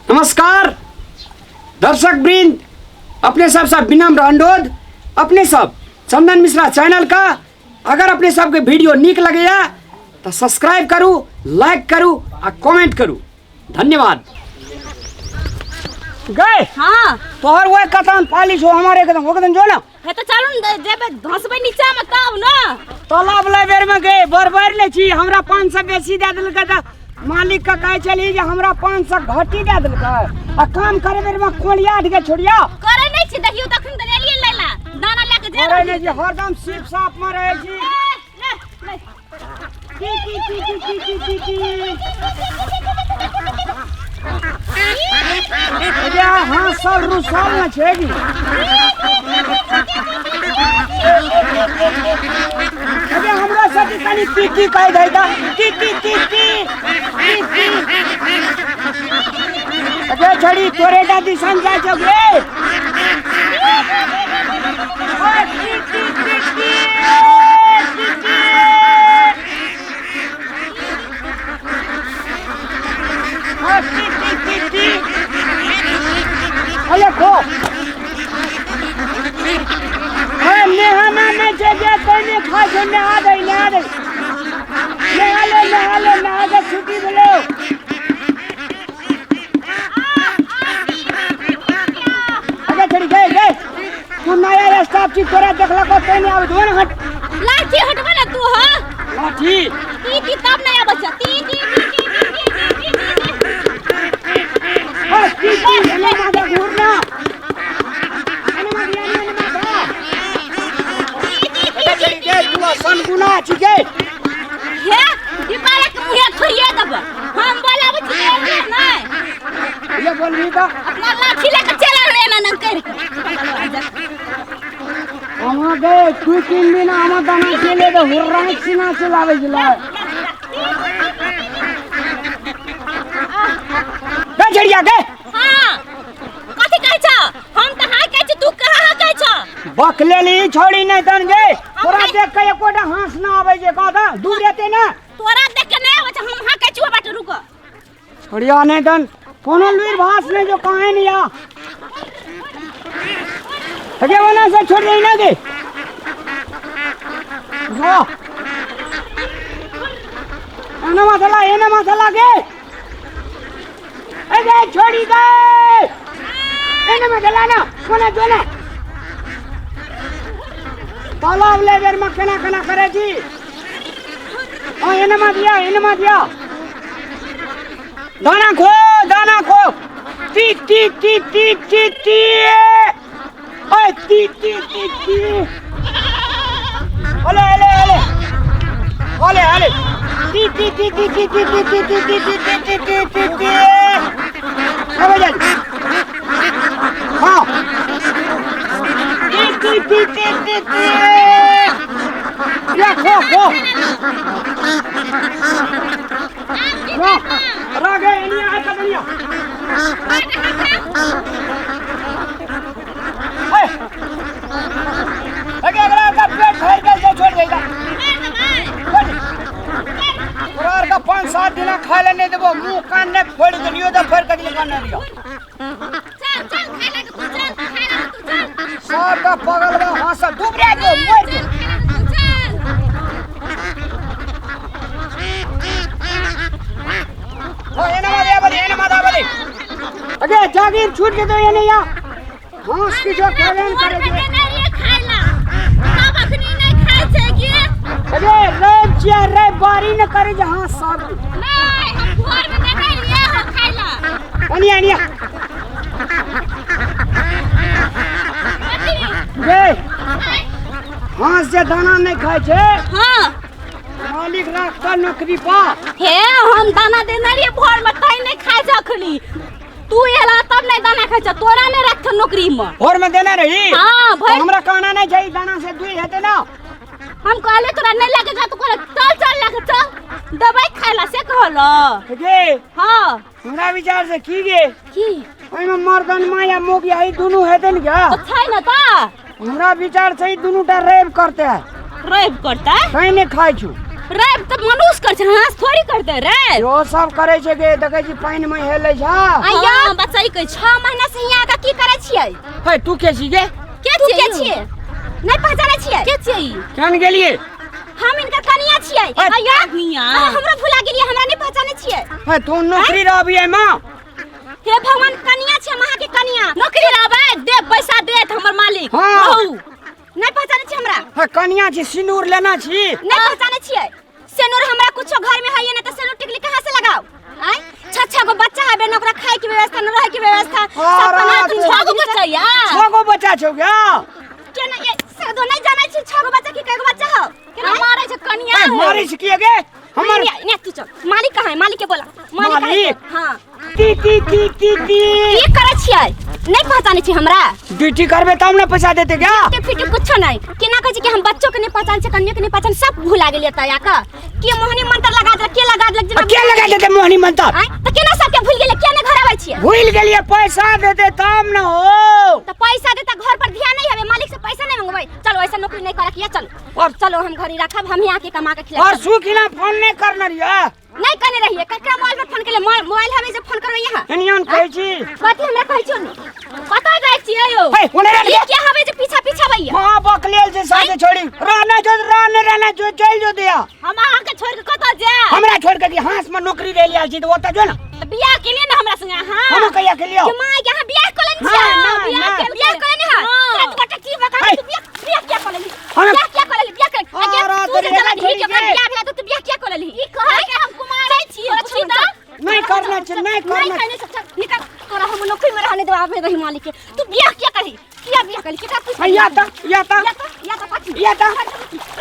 नमस्कार दर्शक वृंद, अपने सब सब विनम्र अनुरोध, अपने सब चंदन मिश्रा चैनल का अगर अपने सबके वीडियो नीक लगैया तो सब्सक्राइब करू, लाइक करू आ कमेंट करू। धन्यवाद। गए हाँ। तोहर वो कतन पालिश हो हमारे एकदम वो कतन जो ना हे तो चलू न जेबे धसबै नीचा में तब न। तालाब ले बेर में गए बरबर ले छी, हमरा 500 बेसी दे देलकै तऽ मालिक के कहै छली जे हमरा 500 घटी दे देलकै आ काम करे बेर में कोलिया के छोड़िया करे नहीं छी। देखियो तखन तऽ एलियै लैला दाना लए के जे करे नहीं छी, हरदम सिप साप में रहै छी। ले, ले। टी टी टी टी T T T T. अरे हाँ सब रुसाल न छेगी। अरे हमरा सब कनी टी टी कह दे ता टी टी टी टी टी टी। अरे छड़ी तोरे दादी संग जाय छौ गे। ओए टी टी टी टी टी टी। ओए टी टी टी टी। अरे खो। अरे नेहाना नहीं छे जे तैने खाय छौ, नहा दे, नहा दे, नहा ले, नहा ले, नहा के छुट्टी भेलो। अरे छड़ी गए गए तू नया स्टाफ छी, तोरा देखलको तैने आबै छौ ने। हट लाठी हटबे ना तू। हाँ लाठी ती ती तब नहीं आबै छै। ती ती ती ती ती ती ती ती ती। ओए टी टी एने माथा घूर ना, एने माथा, एने एने माथा। अरे छड़ी गए तू असन गुना छी गे। हे दीपाला के मुँहे थोड़िए देब हम बोलाबै छी तऽ एबै नहि। ये बोलबी तऽ अपना लाठी लए के चलि आबै एना एना करि के। अहाँ गए तू 3 दिन हमर दाना चले तऽ हुर्रा सीना चलाबै छलै। गए झड़िया गए। हाँ कथी कहै छ? हम तऽ हाँ कहै छी, तू कहाँ हाँ कहै छ? बक लेली छोड़ी नहीं तन गे, तोरा देख के एकोटा हंस ना आबै जे कहता दूर रहते ना। तोरा देख के नहीं आबै छै, हम हाँ कहै छी बाटे रुक। छोड़िया नहीं तन कोनो लुइर भास नहीं जो कहे नहीं आ। अगे वना से छोड़ दे ना गे। जो एना मसाला, एना मसाला गे। अगे छोड़ी दे एना मसाला ना कोना जो ना तालाब ले बेर में केना केना करे छी। हाँ एना मा दिया, एना मा दिया। दाना खो, दाना खो। टी टी टी टी T T. ओए टी टी टी टी। अले अले अले अले अले T T T T T T T T T T T T T T T T. अब जा। हाँ टी टी टी टी टी टी। या खो खो रागे एनिया आ कदनिया। ए अगे अगला का पेट भर गेल छै, छोड़ देगा। तोरा आर का 5-7 दिन खाय ले नहीं देबो, मुंह कान ने फोड़ देलियो त फोड़ के दिल कान ने दियो। चल चल खाय लगे तू, चल खाय लगे तू, चल। सब का पगल बा हंस डूब रे जो मर जो। चल खाय लगे तू, चल। हो एने मा दे बली, एने मा दे बली। अगे जागीर छूट के तो एने या हंस की जो खेलन भोर करे में जे। देने रहियै खाय ला, तब अखनी नहीं खाय छै गे। अगे रेब चिया रे बारी न करे जे हंस सब। नहीं हम भोर में देने रहियै हम खाय ला। अनिया अनिया गे हंस जे दाना नहीं खाय छै। हाँ मालिक राखता नौकरी पा। हे हम दाना देने रहियै भोर में तै नहीं खाय छै अखनी। तू एला तब नहीं दाना खाय छै, तोरा नहीं रखत नौकरी में। भोर में देने रही? हाँ, तो भोर। हमरा कहना नहीं चाहिए दाना से दुई हेते ना। हम कहले तोरा नहीं लगे जा, तू कहले चल चल लगे चल दवाई खाय ला से कहलो गे। हाँ हमरा विचार से की गे की ओइमे मर्दन माँ या मोगी ई दुनू हेते न क्या? तो छै न ता। हमरा विचार से ई दुनू टा रेप करते है। रेप करता? तैं नहीं खाय छु। रैप तऽ मनुष्य कर छै हाँस थोड़ी करते रे यो सब करै छै गे देखै छी पानि मे हेलै छै आया बच्चा कहै 6 महीना से यहाँ के की करै छियै हे तू के छी गे के तू छियै के यौ? छियै नहीं पहचानै छियै के छियै ई? केहन गेलियै हम इनकर कनिया छियै हे, आया कनिया। अरे हमरा भुला गेलियै हमरा नहीं पहचानै छियै हे तू नौकरी रहबी एहिमे हे भगवान कनिया छियै हम अहाँके कनिया नौकरी रहबै दे पैसा देत हमर मालिक हाँ। रहू नहीं पहचानै छियै हमरा हे कनिया छी सिन्दूर लेना छी नहीं पहचानै छियै सेनूर हमरा कुछो घर में है नहीं तो सेनूर टिकली कहाँ से लगाओ आय छह छह गो बच्चा है बेन ओकरा खाए के व्यवस्था न रहे के व्यवस्था सब बना अरे, तू छह गो बच्चा या छह गो बच्चा छौ क्या केना ये सदो नहीं जानै छी छह गो बच्चा की कय गो बच्चा हो केना मारै छै कनिया ए, मारै छी किए गे हमर ने तू चल मालिक कहाँ है मालिक के बोला मालिक कहाँ है? मालिक? हाँ टी टी टी टी टी की करै छियै नहीं पहचानै छी हमरा ड्यूटी करबे तब ने पैसा देते क्या ते फिट कुछो नहीं केना कहै छी कि हम बच्चो के नहीं पहचान छी कन्या के नहीं पहचान सब भुला गेलियै तया का के मोहनी मंत्र लगा देलक के लगा देलक आ जेना के लगा देते मोहनी मंत्र आँय तऽ केना सबके भूल गेलियै किया नहीं घर आबै छियै भूल गेलिए पैसा देते तब न हो तऽ पैसा देता घर पर ध्यान नहीं हवे मालिक से पैसा नहीं मंगबै चलो ऐसा नौकरी नहीं करक ये चलो और चलो हम घर ही रखब हम ही आके कमा के खिलाएब और सुखी ना फोन नहीं करना रहिए नहीं करने रहिए ककरा मोबाइल पर फोन केले मोबाइल हवे जे फोन करबै यहाँ एनियन कहै छी कथी हमरा कहै छियो ने कतऽ जाइ छियै यौ हे ओने रह ई के हवे जे पीछा पीछा बैया मां बकलेल से साथे छोड़ी रहना जो रहने रहना जो चल जो दिया हम अहाँके छोड़ि कऽ कतऽ जायब हमरा छोड़ के हाथ में नौकरी रह लिया छी तो ओतऽ जो ना तऽ बियाह केलियै ने हमरा संगे अहाँ हम कहिया के लियो के मां यहाँ बियाह कऽ लेने हाँ, छियै ना, बियाह ना। के बियाह कऽ लेने हँ हाँ। सात गोटा की बका हे। तू बियाह बियाह किया कऽ लेली हम- बियाह किया कऽ लेली बियाह कर आगे अरे तू जे तोरी चला एना ढीक के छोड़ी के। बियाह भेला तऽ तू बियाह किया कऽ लेली ई कहै के हम कुमारे छियै बुझी तऽ नहीं करना छै नहीं नहीं करना करने सब चल निकल तोरा हम नौकरी में रहने देबा अपने रही मालिक के तू बियाह किया करही किया बियाह करही केकरा पूछ या ता या ता या ता या ता कथी या ता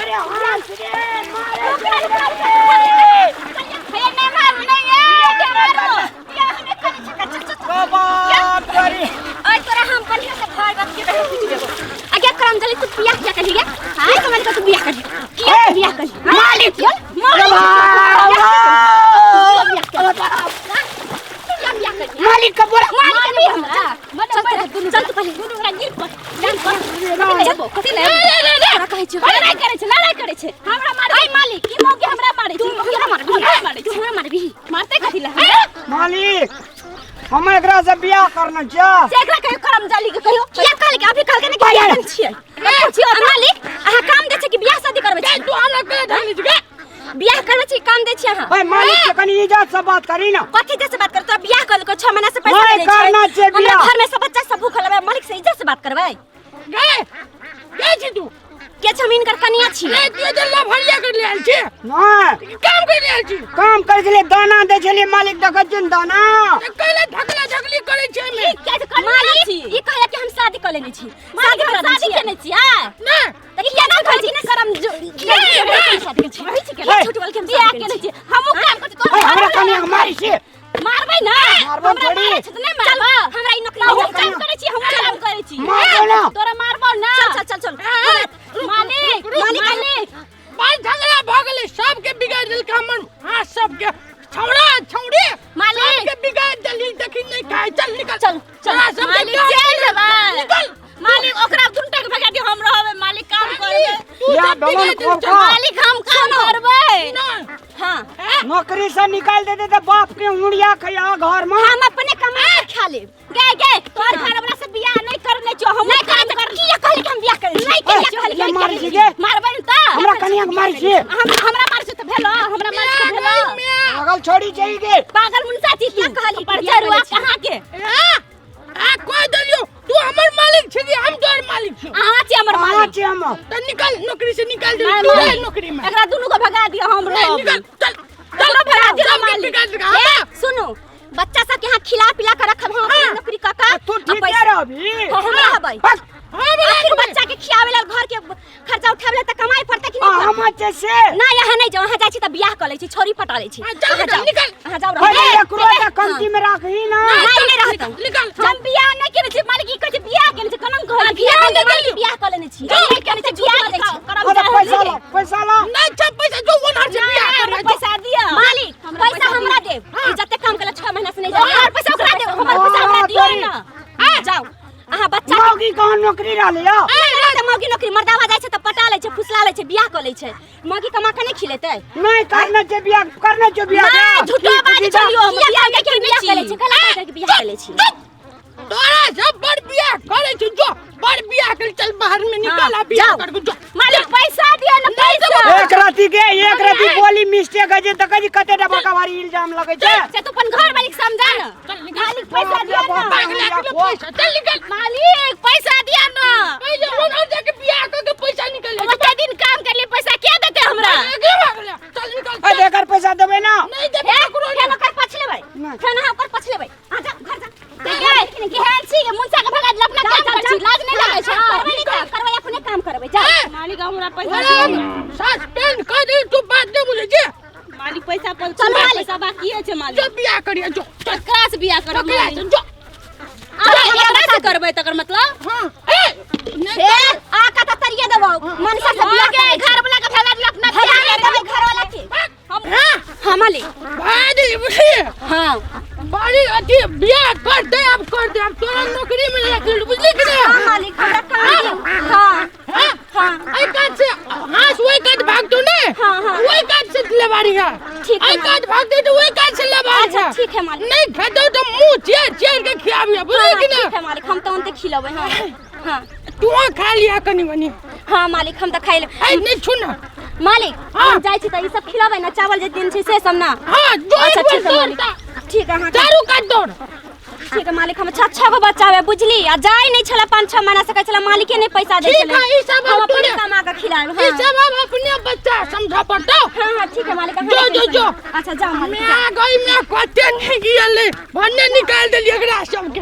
अरे हाथ रे मारे रुक, रुक, रुक, रुक, रुक। हे नहीं मारू नहीं ए के मारू बियाह हमें करे छका चल चल चल। बाप रे ओए तोरा हम बढ़िया से घर बात के रहे पूछ देबो आगे करम जल्दी तू बियाह किया करही गे हां समझ के तू बियाह करही किया ए, तू बियाह करही मालिक मालिक अरे बाप किया बियाह करही मालिक का बोला मालिक के नहीं हमरा मत चल तू चल तू पहले दुनू गोरा गिर पर चल पर कथी ले कथी ले रे रे रे तोरा कहै छियौ लड़ाई करै छै लड़ाई करै छै हमरा मारै आई मालिक ई मौगी हमरा मारै तू छै हमरा मारबी हमरा मारै तू छै हमरा मारबी मारते कथी ले हमरा मालिक हम एकरा से बियाह करना छै से एकरा कहियो करम जाली के कहियो किया कहल के अभी कहल के नहीं भाई, कि छियै छियै मालिक अहाँ काम दै छै कि बियाह शादी करबै छी तू हमरा के धरली छी बियाह करबै छी काम दै छी अहाँ भाई मालिक से कनी इज्जत से बात करी ना कथी जैसे बात कर तोरा बियाह कर को 6 महीना से पैसा नहीं नहीं करना छै छै हमरा बियाह। घर में सब बच्चा सब भूखल है मालिक से इज्जत से बात करबै गे के छी तू के छी हम इनकर कनिया छी ए तू जे लफड़िया कर ले आयल छी नहीं काम कर ले आयल छी काम कर छलियै दाना दै छलियै मालिक देखै छियै ने दाना तऽ कैले धकला धकली करै छै एहिमे क्या छै कनिया मालिक छी ई कहला कि हम शादी कर लेने छी मालिक शादी हम करा शादी देने केने छियै ना तऽ किया कहै छी ना करम जो शादी के छी रहै छी हे। छोट वाल के हम बियाह शादी केने केने छी छियै हमहूँ काम करै छी भाई तोरा हमरा कनिया के मारी छी मारबै ना मारबो हमरा थोड़ी। मारै छै तऽ नहि चल मारबो हमरा ई नौकरी हमहूँ नहीं काम चाही। करै छी हमहूँ काम करै छी मारबो ना। तोरा मारबो ना चल चल चल चल मालिक मालिक। मालिक बाल झगड़ा भऽ गेलै सबके बिगाड़ि देलकै हमर हाँ सबके छौड़ा छौड़ी मालिक। सबके बिगाड़ि देलही देखी नहि खाइ चल निकल चल, चल। तोरा सबके मालिक काम चलि करे- जेबै निकल मालिक ओकरा दुनू के भगा दियौ हम रहबै मालिक काम करबै तू या सब दमन बिगाड़ि देलही खोखा। चल मालिक हम काम करबै नहि हां नौकरी से निकाल देते तो बाप के उड़िया खैया घर में हम अपने कमा के खा लेब गे गे तोहर घर वाला से बियाह नहीं करने छौ हम नहीं काम करब कर किया कहली कि हम बियाह करै छी नहीं ए, किया कहली ये कि मारै छी गे। मारबै ने तऽ हमरा कनिया के मारै छी हम हमरा मारै छी तऽ भेलो हमरा मारै छी तऽ भेलो पागल छोड़ी चाहिए गे पागल मुनसा छी किया कहली कि पर बियाह चरुआ करै छी? कहाँ के आ आ कह देलियो तू हमर मालिक छी कि हम तोहर मालिक छी अहाँ छी हमर कहाँ मालिक छी हम तऽ निकल नौकरी से निकाल दे नहीं, तू रह मालिक। नौकरी में एकरा दुनू के भगा दिअ हम नहीं रहब निकल चल चलो भगा दिअ सबके मालिक बिगाड़ देलकै हमरा सुनू बच्चा सब के यहाँ खिला पिला कर रखब हम अपने नौकरी कऽ कऽ तू आ ठीक पैसा- रहबी हाँ, हम रहबै बस हाँ बड़ा आखिर बच्चा के खियावे ला घर के खर्चा उठावे ला तऽ कमाई पड़तै कि नहीं हम पड़तै? छै से ना यहाँ नहीं जाओ यहाँ जाइ छी तऽ बियाह कऽ लै छी छोरी पटा लै छी हाँ, चल, अहाँ निकल, जाओ निकल। अहाँ जाओ पहिले रहू। एकरो तऽ कमती में राखही ना नहीं नहीं रहतौ निकल हम बियाह नहीं केने छी मालिक ई कहै छै बियाह केने छी कलंक कहै छै बियाह बियाह केने केने छी, बियाह कऽ लेने छी नहीं केने छी बियाह झूठ कऽ लै छी। करम अरे पैसा ला पैसा ला नहीं छ पैसा जो ओनहर से बियाह हमरा करना पैसा दिअ मालिक हमरा पैसा पैसा हमरा देब ई जते काम केला 6 महीना से नहीं जाओ हमर पैसा ओकरा देब हमर पैसा हमरा दिअ तोरी। ना जाओ अहाँ बच्चा के मौगी कहाँ नौकरी रहले यो तऽ मौगी नौकरी मर्दावा जाइ छै तऽ पटा लै छै, फुसला लै छै, बियाह कऽ लै छै। मौगी कमा के नहि खिलेतै? नहीं करना छै बियाह, करना छै बियाह। नहीं, झूठो बाजै छलियो हम। किया बियाह कहै नहि के बियाह करने कऽ लै छी। छै? कला कहै के बियाह कऽ लै छी? तोरा सब बड़ बियाह करे छै, जो बड़ बियाह कर, चल बाहर में निकल आ बियाह जाओ। कर जो। मालिक पैसा दिअ ने, पैसा। एक राति के एक राति बोली मिस्टेक है जे त कहि कते टा बड़का भारी इल्जाम लगै छै। से तू अपन घर वाली के समझा न। चल निकल। मालिक पैसा दिअ ने। भाग ले के पैसा, चल निकल। मालिक पैसा दिअ न। पैसा उधर जाके बियाह कर के पैसा निकल ले। ओते दिन काम करली, पैसा के देते हमरा? आगे भाग ले, चल निकल। अरे एकर पैसा देबै ना? नहीं देबे ककरो। फेर ओकर पछ लेबै। नहि। फेर अहाँ ओकर पछ लेबै। आ जा, घर जा। गे केहन छी गे, मुनसा के भगा देलक, अपना काम कर छी, लाज नहि लगै छै? करबै नहि तऽ करबै, अपने काम करबै, जा। मालिक हमरा पैसा अरे दिअ। सस्पेंड कर दे, तू बात नहीं बुझे छे। मालिक पैसा पर चल मालिक। पैसा बाकी छै मालिक। जो बियाह करिए जो, चल। ककरा से बियाह करब? ककरा से मालिक? जो। अहाँ एकरा से करबै तकर मतलब? हां ए नहीं। हे आ का तऽ तरिये देबौ मनसा से बियाह के करै। घर वाला के भगा देलक, अपना भगा बियाह नहि देबै घर वाला के। हां। हाँ मालिक। भाई बुझे। हाँ। बड़ी अथी बियाह कर दे, अब कर दे, अब तोरा नौकरी में रख ले, बुझली कि नहीं? हाँ मालिक, हमरा काम दियौ। हाँ। हाँ। हाँ। आई काज से हाँ, वही काज भाग दो ने। हाँ, हाँ। वही काज से लेवारी है। ठीक है आई काज भाग दे तो वही काज से लेवारी अच्छा है। ठीक है मालिक। नहीं खेतो तो मुंह चेर चेर के खियाबी, बुझली हाँ, कि नहीं? ठीक है मालिक, हम तऽ ओनते खिलेबै। हाँ हाँ। तू खा लिया कनी मनी। हाँ मालिक, हम तऽ खाइ ले। आई नहीं छू ना। मालिक। हाँ। हम जाइ छी तऽ ई सब खिलेबै ने, चावल जे दिन छै से सब ना? हाँ जो अच्छा एक बार ठीक है मालिक। दौड़ता ठीक है, अहाँ चारू कात दौड़। ठीक है मालिक। हम छह छह गो बच्चा है बुझली, आ जाय नहीं छला 5-6 महीना से, कहै छला मालिके नहीं पैसा दै ठीक छलै। है, ई सब हम अब अपने तोरे- कमा के खिलाएब। ये हाँ सब अब अपने बच्चा समझा पड़ता। हाँ हाँ ठीक है मालिक, अहाँ जो, नहीं जो, टेंशन जो। लिअ। अच्छा जाओ मालिक, मैं आ गई, मैं कते नहीं गियले भन्ने निकाल देलिए एकरा सबके।